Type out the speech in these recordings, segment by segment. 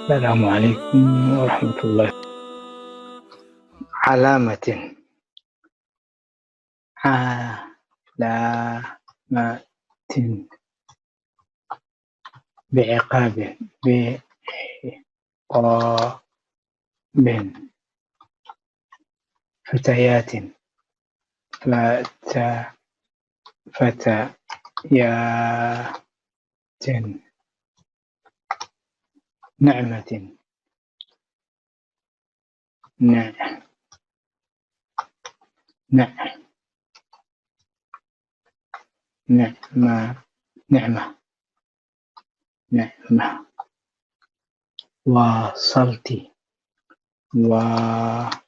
السلام عليكم ورحمة الله. علامة. علامة. بعقاب. بعقاب. فتيات. فت-، فتيات. نعمة. نع-، نع-، نعمة، نعمة، نعمة. واصلت. واصلت.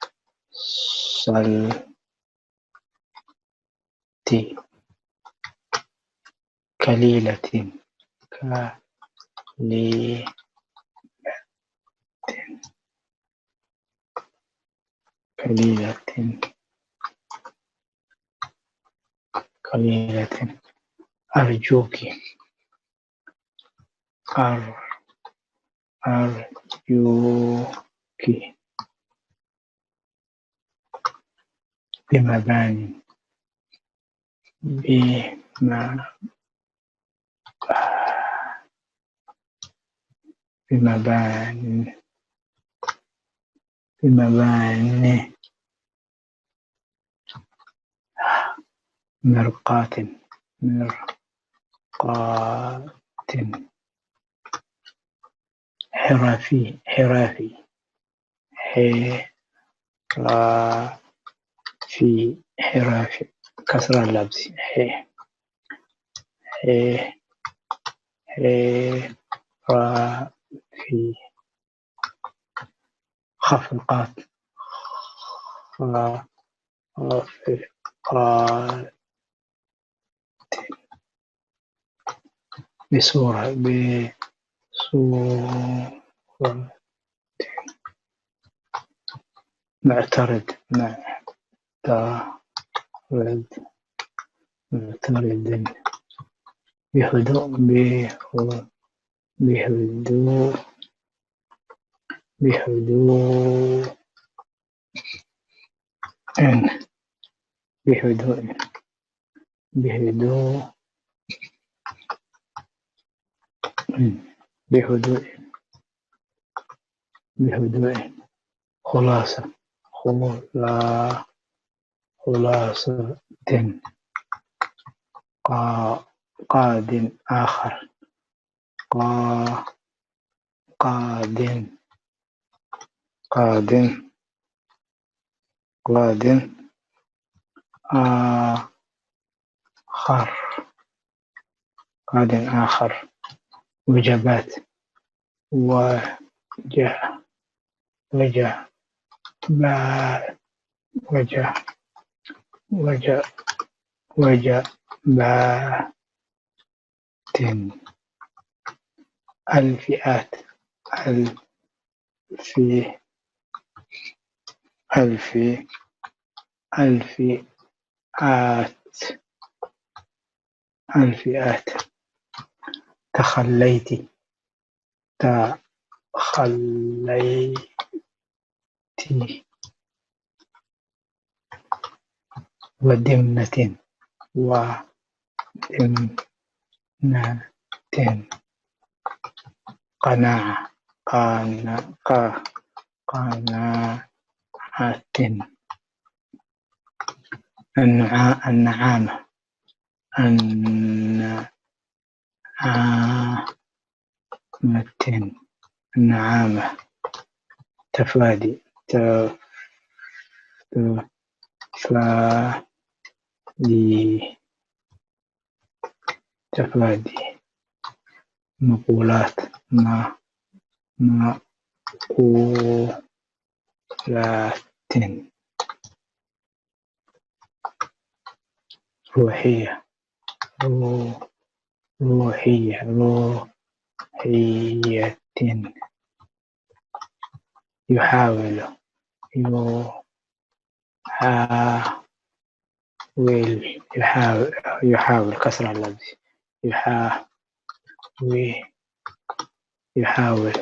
كليلة. كليلة. كليلة. كليلة. أرجوك. أر-، أرجوك. بمبان. بم-، بمبان. بمبان. مرقاة. مرقاة. حرفي. حرفي. حرفي. حرفي. كسرة اللبس. حي. حي. حرفي. خفقات. خفقات. بصورة. بصورة. معترض. معترض. معترض. بهدوء. بهدوء. بهدوء. بهدوء. بهدوء. بهدوء. بهدوء. بهدوء. خلاصة. خلا-، خلاصة. قا-، قاد آخر. قا-، قاد. قاد. قاد. آخر. قاد آخر. وجبات. وجه. وجه. با-، وجه. وجه. وجه. با-، تن. الفئات. الفي-، الفي-، الفئات. الفئات. تخليت. تخليت. ودمنة. ودمنة. قناعة. قنا-، ق-، قناعة. النعا-، النعامة. النعامة. النعامة. تفادي. ت-، تفادي. تفادي. مقولات. م-، مقولات. روحية. رو-، روحية. روحية. يحاول. يحاول. يحاول. يحاول. كسر اللفظ. يحا-، يحاول.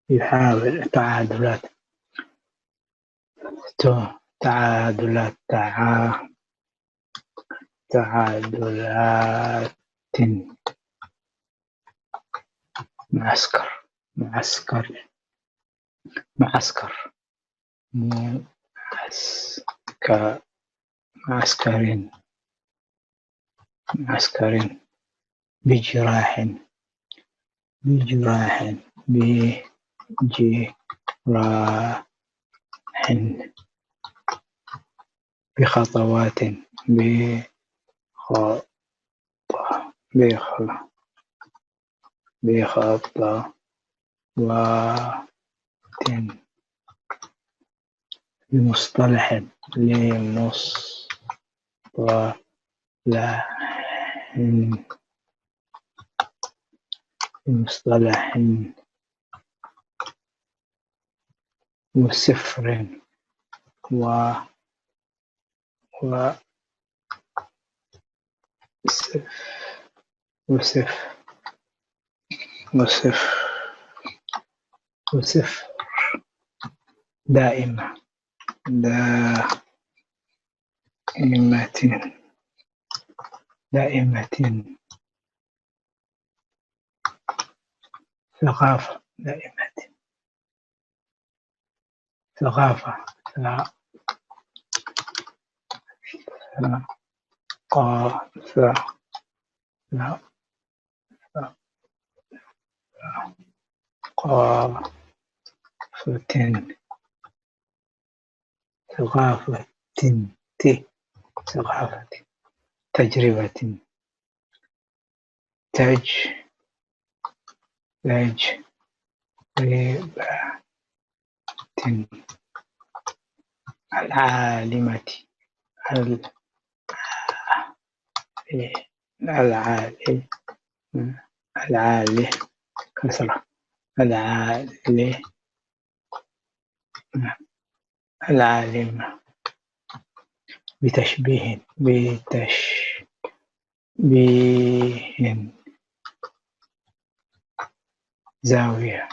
يحاول تعادلات تو تعادلات تع تعادلات معسكر معسكر معسكر معسكر معسكر معسكر بجراح بجراح بجراح بخطوات بخط بخ بخطوات بمصطلح لمصطلح بمصطلح وسفر و و سف وسف وسف وسف دائمة دائمة دائمة ثقافة دائمة ثقافة ثقافة ثقافة ثقافة ثقافة تجربة تج تجربة العالمة العالي العالي كسرة العالي العالم بتشبيه بتشبيه زاوية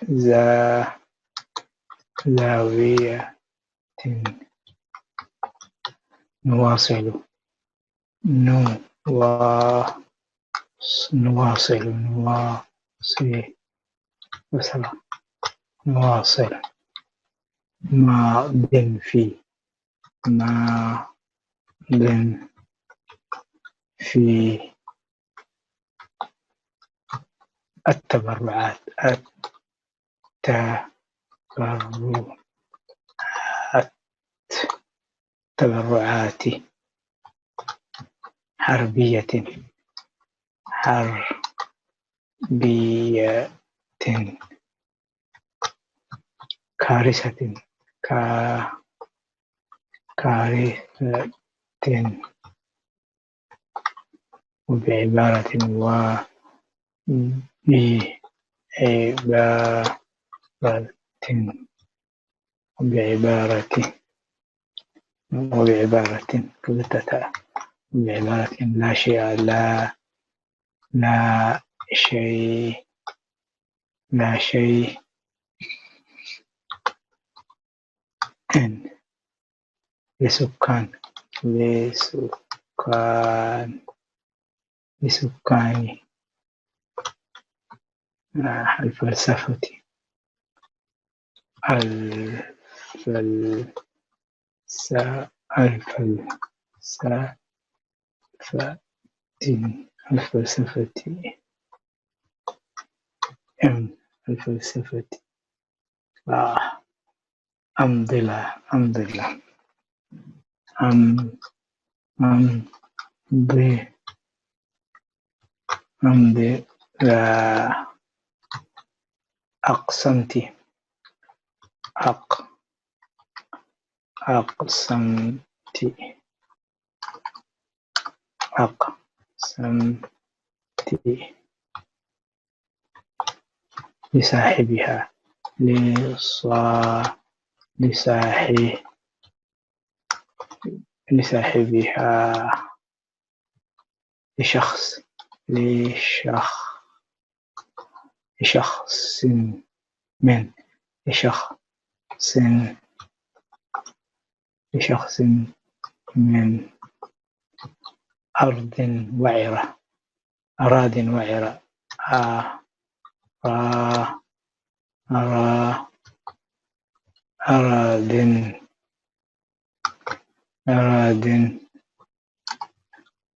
زا زاوية نواصل نوا نواصل نواصل نواصل ماض في ماض في التبرعات التبرعات تبرعات حربية حربية كارثة كا كارثة وبعبارة وبعبارة وبعبارة وبعبارة كلتة وبعبارة لا شيء لا لا شيء لا شيء إن لسكان لسكان لسكان الفلسفة الفلسفة الفلسفة الفلسفة الفلسفة آه. أمضلة أمضلة أم أمضي أمضي أقسمت أق أقسمت أقسمت لصاحبها لصا لصاحي لصاحبها لشخص لشخ لشخص من لشخص لشخص من أرض وعرة أراض وعرة أ را أرا أراض أراض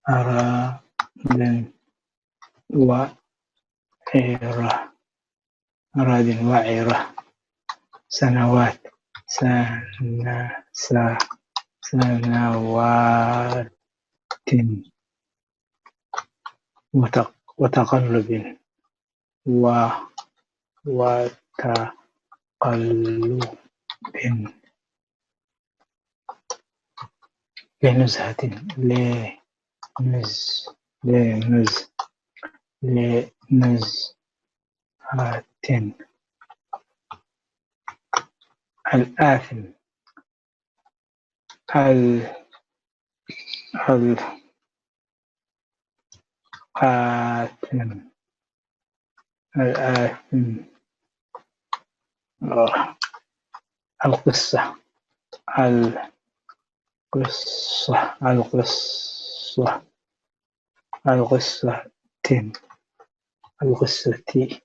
أراض وعرة أراض وعرة سنوات سنا س سنوات وتق وتقلب و وتقلب لنزهة لنز لنز لنزهة الآثم ال ال آثم الآثم آه. القصة القصة القصة القصة القصة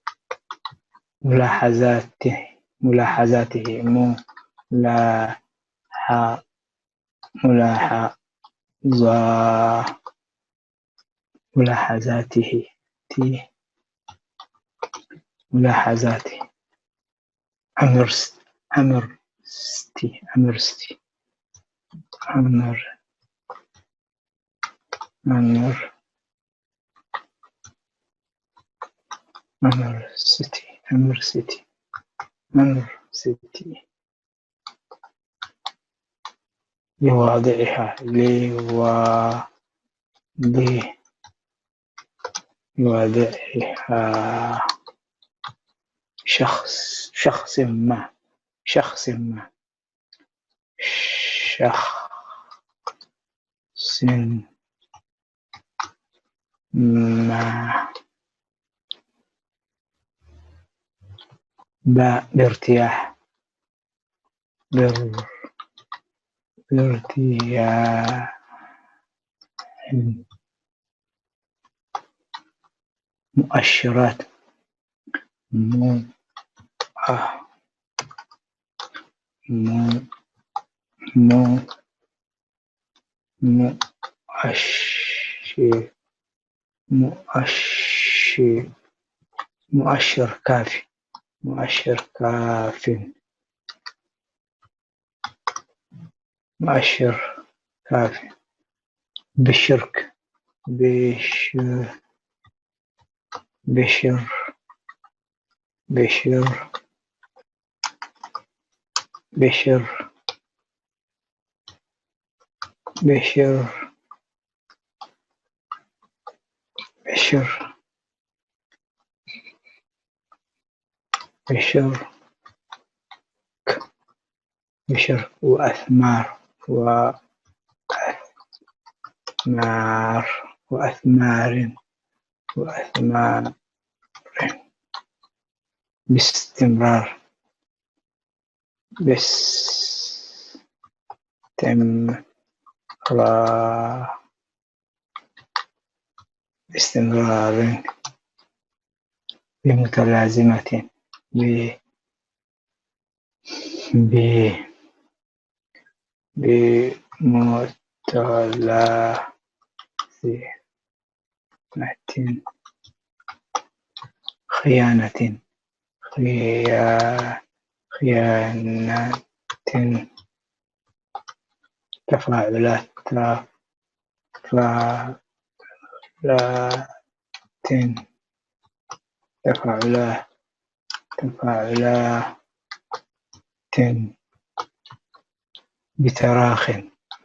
ملاحظاته ملاحظاته ملاح ملاحظة ملاحظاته ت ملاحظاته أمرست أمرستي أمرستي أمر أمر أمرستي أمرستي أمرستي لواضعها لوا لواضعها شخص شخص ما شخص ما شخص ما با بارتياح بر بارتياح مؤشرات مو آه مو مو مؤشر مؤشر مؤشر كافي مؤشر كافي مؤشر كافي بشرك بشر بشر بشر بشر بشر بشر بشر بشر وأثمار وأثمار وأثمار وأثمار باستمرار باستمرار باستمرار بمتلازمة ب ب بمتلازمة خيانة خيا خيانة تفاعلات تفاعلات تفاعلات تفاعلات بتراخ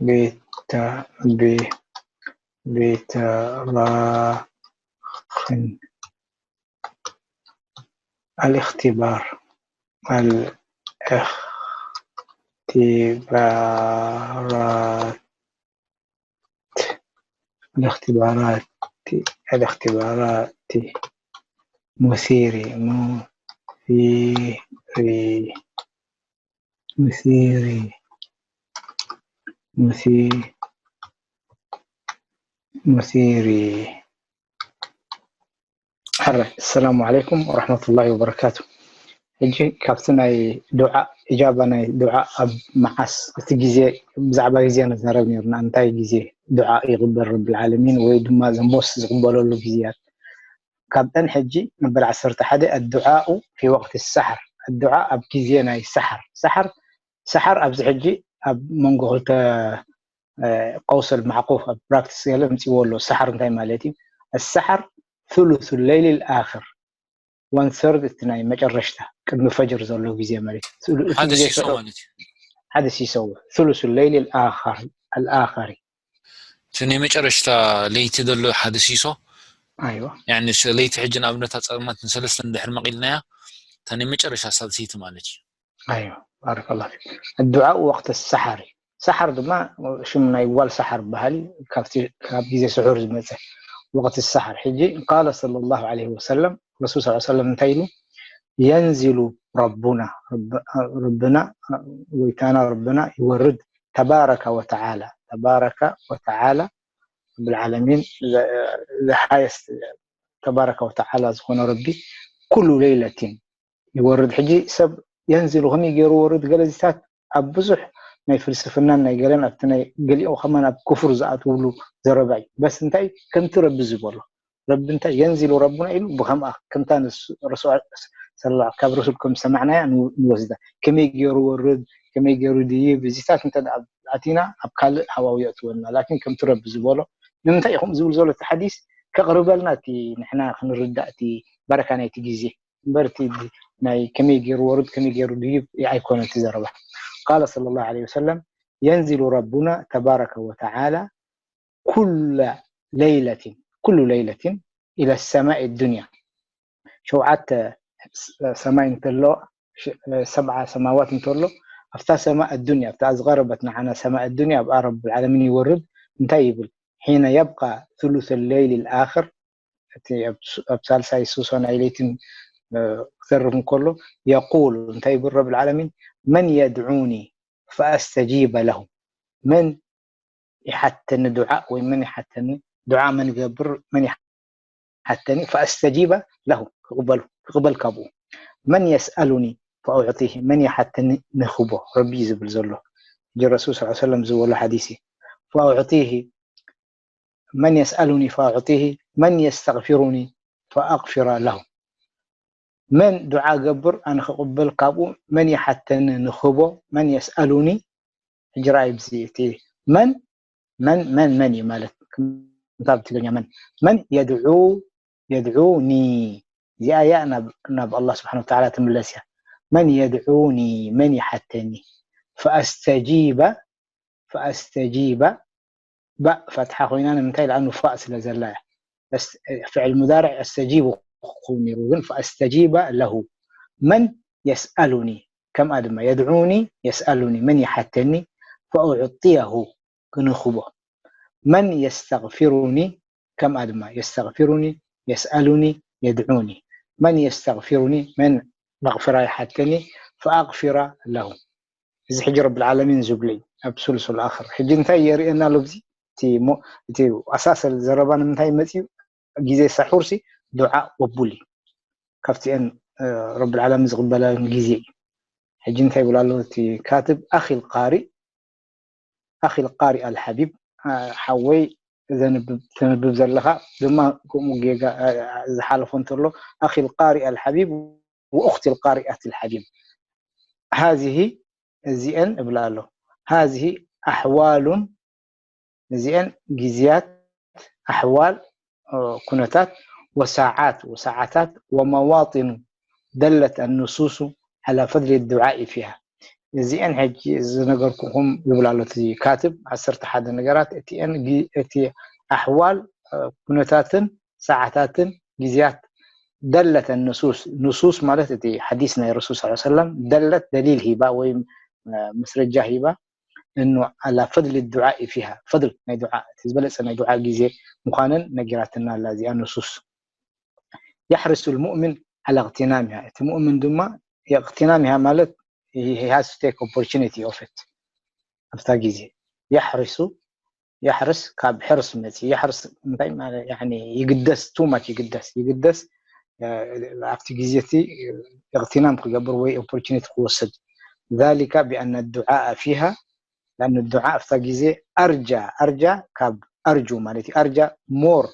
بت ب بتراخ الاختبار الاختبارات الاختبارات الاختبارات مثيري ሙሲሪ ሙሲሪ ሙሲሪ ሙሲሪ ሕረ። ኣሰላሙ ዓለይኩም ወረሕመቱላሂ ወበረካቱ። ሕጂ ካብቲ ናይ ዱዓ፣ ኢጃባ ናይ ዱዓ ኣብ መዓስ፣ እቲ ግዜ፣ ብዛዕባ ግዜ ንዛረብ ነርና። እንታይ ግዜ ዱዓ ይቕበል ረብል ዓለሚን፣ ወይ ድማ ዘንቦስ ዝቕበለሉ ግዜያት። ካብተን ሕጂ መበል ዓሰርተ ሓደ ኣዱዓኡ ፊ ወቅቲ ሰሓር፣ ኣዱዓ ኣብ ግዜ ናይ ሰሓር። ሰሓር፣ ሰሓር ኣብዚ ሕጂ ኣብ መንጎ ክልተ ቀውሰል ማዕቁፍ ኣብ ፕራክቲስ ገለ ምፅዎ ኣሎ። ሰሓር እንታይ ማለት እዩ? ሰሓር ثلث الليل الآخر، ዋን ሰርድ፣ እቲ ናይ መጨረሽታ ቅድሚ ፈጅር ዘሎ ግዜ ማለት እዩ። ሓደ ሲሶ ማለት እዩ። ሓደ ሲሶ፣ ثلث الليل الآخر الآخر። እቲ ናይ መጨረሽታ ለይቲ ዘሎ ሓደ ሲሶ። ኣይዋ። ያኒ ለይቲ ሕጂ ንኣብነት ኣጸልማት ንሰለስተ እንድሕር መቒልናያ፣ እታ ናይ መጨረሽታ ሳልሰይቲ ማለት እዩ። ኣይዋ፣ ባረከላሁ ፊክ። ኣዱዓኡ ወቅት ሰሓር እዩ። ሰሓር ድማ ሽም ናይ ጓል ሰሓር በሃል እዩ፣ ካብቲ፣ ካብ ግዜ ስሑር ዝመጸ። ወቅት ሰሓር። ሕጂ ቃለ ሰለላሁ ዐለይሂ ወሰለም፣ ረሱል ሰለላሁ ዐለይሂ ወሰለም እንታይ ኢሉ? የንዚሉ ረቡና፣ ረብ-፣ ረብና፣ ጎይታና ረብና ይወርድ፣ ተባረከ ወተዓላ፣ ተባረከ ወተዓላ፣ ረብል ዓለሚን፣ the highest፣ ተባረከ ወተዓላ ዝኾነ ረቢ፣ ኩሉ ለይለቲን ይወርድ። ሕጂ ሰብ የንዚሉ ከመይ ገይሩ ወርድ? ገለ ዚታት ኣብ ብዙሕ ናይ ፍልስፍናን ናይ ገለን ኣብቲ ናይ ገሊኡ ከማን ኣብ ክፍር ዝኣትውሉ ዘረባ እዩ። በስ እንታይ ከምቲ ረቢ ዝበሎ፣ ረቢ እንታይ የንዚሉ ረቡና ኢሉ ብከምኣ ከምታ ንሱ ረሱል ሰለላሁ፣ ካብ ረሱል ከም ዝሰማዕናያ ንወ-፣ ንወስዳ። ከመይ ገይሩ ወርድ፣ ከመይ ገይሩ ድይብ፣ እዚታት እንተ ደኣ ኣቲና ኣብ ካልእ ሃዋው የእትወና። ላኪን ከምቲ ረቢ ዝበሎ፣ ንምንታይ እዩ ከምኡ ዝብል ዘሎ እቲ ሓዲስ? ከቕርበልና እቲ ንሕና ክንርዳእ እቲ በረካ ናይቲ ግዜ። እምበር እቲ ናይ ከመይ ገይሩ ወርድ፣ ከመይ ገይሩ ድይብ ኣይኮነን እቲ ዘረባ። ቃለ ሰለላሁ ዐለይሂ ወሰለም፣ የንዚሉ ረቡና ተባረከ ወተዓላ ኩለ ለይለቲን፣ ኩሉ ለይለቲን ኢለ ሰማይ ዱንያ። ሸውዓተ ሰማይ እንተሎ፣ ሸ-፣ ሰብዓ ሰማዋት እንተሎ፣ ኣብታ ሰማእ ዱንያ፣ ኣብታ ዝቐረበት ንዓና ሰማእ ዱንያ፣ ኣብኣ ረብል ዓለሚን ይወርድ። እንታይ ይብል? ሒነ የብቃ ثلث الليل الآخر፣ እቲ ኣብ ሱ-፣ ኣብ ሳልሳይ ሱሶ ናይ ለይትን፣ እ፣ ክተርፍ እንከሎ፣ የቁል፣ እንታይ ይብል ረብል ዓለሚን? መን የድዑኒ ፈኣስተጂበ ለሁ። መን ይሓተኒ ዱዓ፣ ወይ መን ይሓተኒ ዱዓ፣ መን ይገብር፣ መን ይሓተኒ፣ ፈኣስተጂበ ለሁ፣ ክቕበሉ፣ ክቕበል ካብኡ። መን የስኣሉኒ ፈኣዕጢሂ፣ መን ይሓተኒ ንኽቦ፣ ረቢ እዩ ዝብል ዘሎ። ሕጂ ረሱል ሰለላሁ ዐለይሂ ወሰለም ዝበሎ ሓዲስ እዩ። ፈኣዕጢሂ፣ መን የስኣሉኒ ፈኣዕጢሂ፣ መን የስተግፊሩኒ ፈኣግፊረ ለሁ። መን ዱዓ ገብር፣ ኣነ ክቕበል ካብኡ፣ መን ይሓተኒ ንኽቦ፣ መን የስኣሉኒ። ሕጂ ረኣይ፣ ብዚ እቲ መን፣ መን፣ መን፣ መን እዩ ማለት፣ ከምታ ብትግርኛ መን፣ መን የድዑ፣ የድዑኒ። እዚኣ እያ ናብ፣ ናብ ኣላህ ስብሓነ ወተዓላ ትምለስ እያ። መን የድዑኒ፣ መን ይሓተኒ፣ ፈኣስተጂበ፣ ፈኣስተጂበ፣ ባእ ፈትሓ ኮይና፣ ንምንታይ? ለኣኑ ፋእ ስለ ዘላ እያ። በስ ፍዕል ሙዳርዕ ኣስተጂቡ ክኸውን ነይሩ፣ ግን ፈኣስተጂበ ለሁ። መን የስኣሉኒ፣ ከምኣ ድማ የድዑኒ፣ የስኣሉኒ፣ መን ይሓተኒ፣ ፈኡዕጥየሁ፣ ክንኽቦ። መን የስተግፊሩኒ፣ ከምኣ ድማ የስተግፊሩኒ፣ የስኣሉኒ፣ የድዑኒ። መን የስተግፊሩኒ፣ መን መቕፍራ ይሓተኒ፣ ፈኣግፊረ ለሁ። እዚ ሕጂ ረብል ዓለሚን ዝብሎ እዩ ኣብ ሱሉሱል ኣኽር። ሕጂ እንታይ የርእየና ኣሎ ኣብዚ? እቲ ሞ-፣ እቲ ኣሳሰል ዘረባ ንምንታይ መፅዩ? ግዜ ሳሑርሲ ዱዓ ቅቡል እዩ። ካብቲአን፣ እ፣ ረብል ዓለሚን ዝቕበላን ግዜ እዩ። ሕጂ እንታይ ይብል ኣሎ እቲ ካትብ? ኣኺል ቃሪእ፣ ኣኺል ቃሪእ ኣልሓቢብ፣ እ፣ ሓወይ ዘንብብ፣ ተንብብ ዘለኻ ድማ ከምኡ ጌጋ፣ እ፣ ዝሓለፎ እንተሎ፣ ኣኺል ቃሪእ ኣልሓቢብ ወኡኽቲ ልቃሪኣት ልሓቢብ። ሃዚህ፣ እዚአን እብላ ኣሎ። ሃዚህ ኣሕዋሉን፣ እዚአን ግዜያት፣ ኣሕዋል፣ እ፣ ኩነታት፣ ወሳዓት፣ ወሳዓታት፣ ወመዋጢኑ ደለት ኣንሱሱ ዓላ ፈድሊ ዱዓኢ ፊሃ። እዚአን ሕጂ ዝነገርኩኹም ይብል ኣሎ እቲ ካትብ፣ ዓሰርተ ሓደ ነገራት፣ እቲአን ግ-፣ እቲ ኣሕዋል፣ እ፣ ኩነታትን ሰዓታትን ግዜያት፣ ደለት ንሱስ፣ ንሱስ ማለት እቲ ሓዲስ ናይ ረሱል ሰለላሁ ዐለይሂ ወሰለም፣ ደለት ደሊል ሂባ ወይ፣ እ፣ መስረጃ ሂባ፣ እኑ ዓላ ፈድሊ ዱዓኢ ፊሃ፣ ፈድል ናይ ዱዓ፣ እቲ ዝበለጸ ናይ ዱዓ ግዜ ምዃነን ነጊራትና ኣላ እዚኣ ንሱስ። የሕርሱ ልሙእሚን على اغتنامها. እቲ ሙእምን ድማ اغتنامها ማለት he has to take opportunity of it. ኣብታ ግዜ يحرس يحرس ካብ ሕርስ መፂ يحرس እንታይ ማለት يعني ይግደስ too much ይግደስ ይግደስ ኣብቲ ግዜ እቲ اغتنام ክገብር ወይ opportunity ክወስድ ذلك بأن الدعاء فيها لأن الدعاء ኣብታ ግዜ أرجى أرجى ካብ أرجو ማለት እዩ أرجى more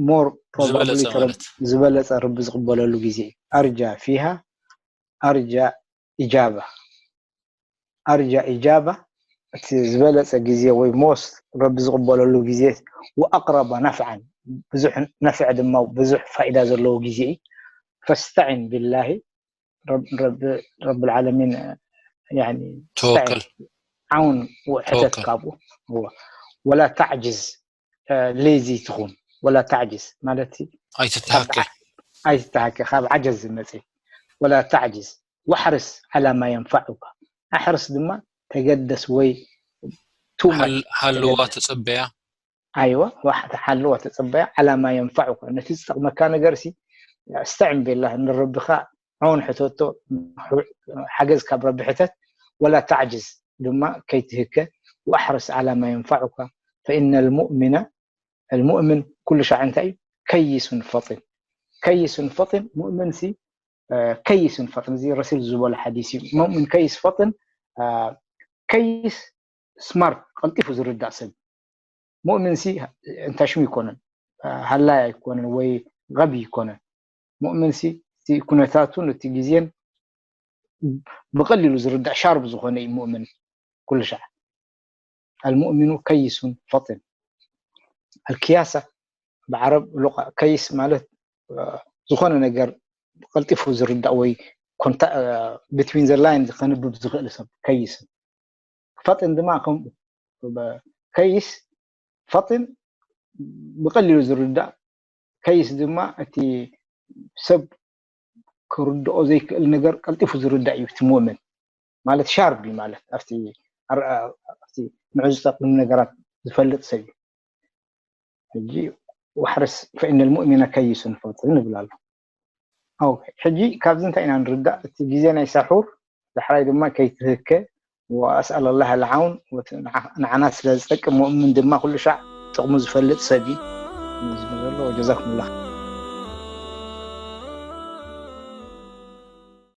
more probably ዝበለፀ ርቢ ዝቕበለሉ ግዜ እዩ أرجى فيها أرجى إجابة أرجى إجابة እቲ ዝበለፀ ግዜ ወይ most ረቢ ዝቕበለሉ ግዜ وأقرب نفعا ብዙሕ ነፍዕ ድማ ብዙሕ ፋይዳ ዘለዎ ግዜ እዩ فاستعن بالله ረብ العالمين يعني ተወከል ዓውን ሕተት ካብኡ ولا تعجز lazy ትኹን ولا تعجز ማለት ኣይትተሃከ ኣይትተሃከ ካብ عجز ዝመፅእ ولا تعجز واحرص على ما ينفعك أحرص ድማ ተገደስ ወይ too much ሓልዋ ተፀበያ ኣይወ ሓልዋ ተፀበያ على ما ينفعك ነቲ ዝጠቕመካ ነገር ሲ استعن بالله ንረብኻ ዓውን ሕተቶ ሓገዝ ካብ ረቢ ሕተት ولا تعجز ድማ ከይትህከ وأحرص على ما ينفعك فإن المؤمن المؤمن ኩሉ ሻዕ እንታይ እዩ كيس فطن كيس فطن ሙእምን ሲ كيس فطن እዚ ረሱል ዝበሎ ሓዲስ እዩ ሙእምን كيس فطن كيس smart ቀልጢፉ ዝርዳእ ሰብ ሙእምን ሲ እንታሽሙ ይኮነን ሃላይ ኣይኮነን ወይ غبي ይኮነን ሙእምን ሲ እቲ ኩነታቱን እቲ ግዜን ብቐሊሉ ዝርዳእ sharp ዝኾነ እዩ ሙእምን ኩሉ ሻዕ المؤمن كيس فطن الكياسة ብዓረብ ሉቃ كيس ማለት ዝኾነ ነገር ቀልጢፉ ዝርዳእ ወይ between the line ከንብብ ዝኽእል ሰብ كيس ፈጥን ድማ ከምኡ كيس ፈጥን ብቐሊሉ ዝርዳእ كيس ድማ እቲ ሰብ ክርድኦ ዘይክእል ነገር ቀልጢፉ ዝርዳእ እዩ እቲ ሙእምን ማለት sharp እዩ ማለት ኣብቲ ንዑ ዝጠቅም ነገራት ዝፈልጥ ሰብ እዩ ሕጂ واحرص فإن المؤمن كيس ፈጥን ይብል ኣሎ ሕጂ ካብዚ እንታይ ኢና ንርዳእ እቲ ግዜ ናይ ሳሑር ዳሕራይ ድማ ከይትህከ وأسأل الله العون ንዓና ስለ ዝጠቅም ሙእምን ድማ ኩሉ ሻዕ ጥቕሙ ዝፈልጥ ሰብ እዩ ዝብል ዘሎ وجزاكم الله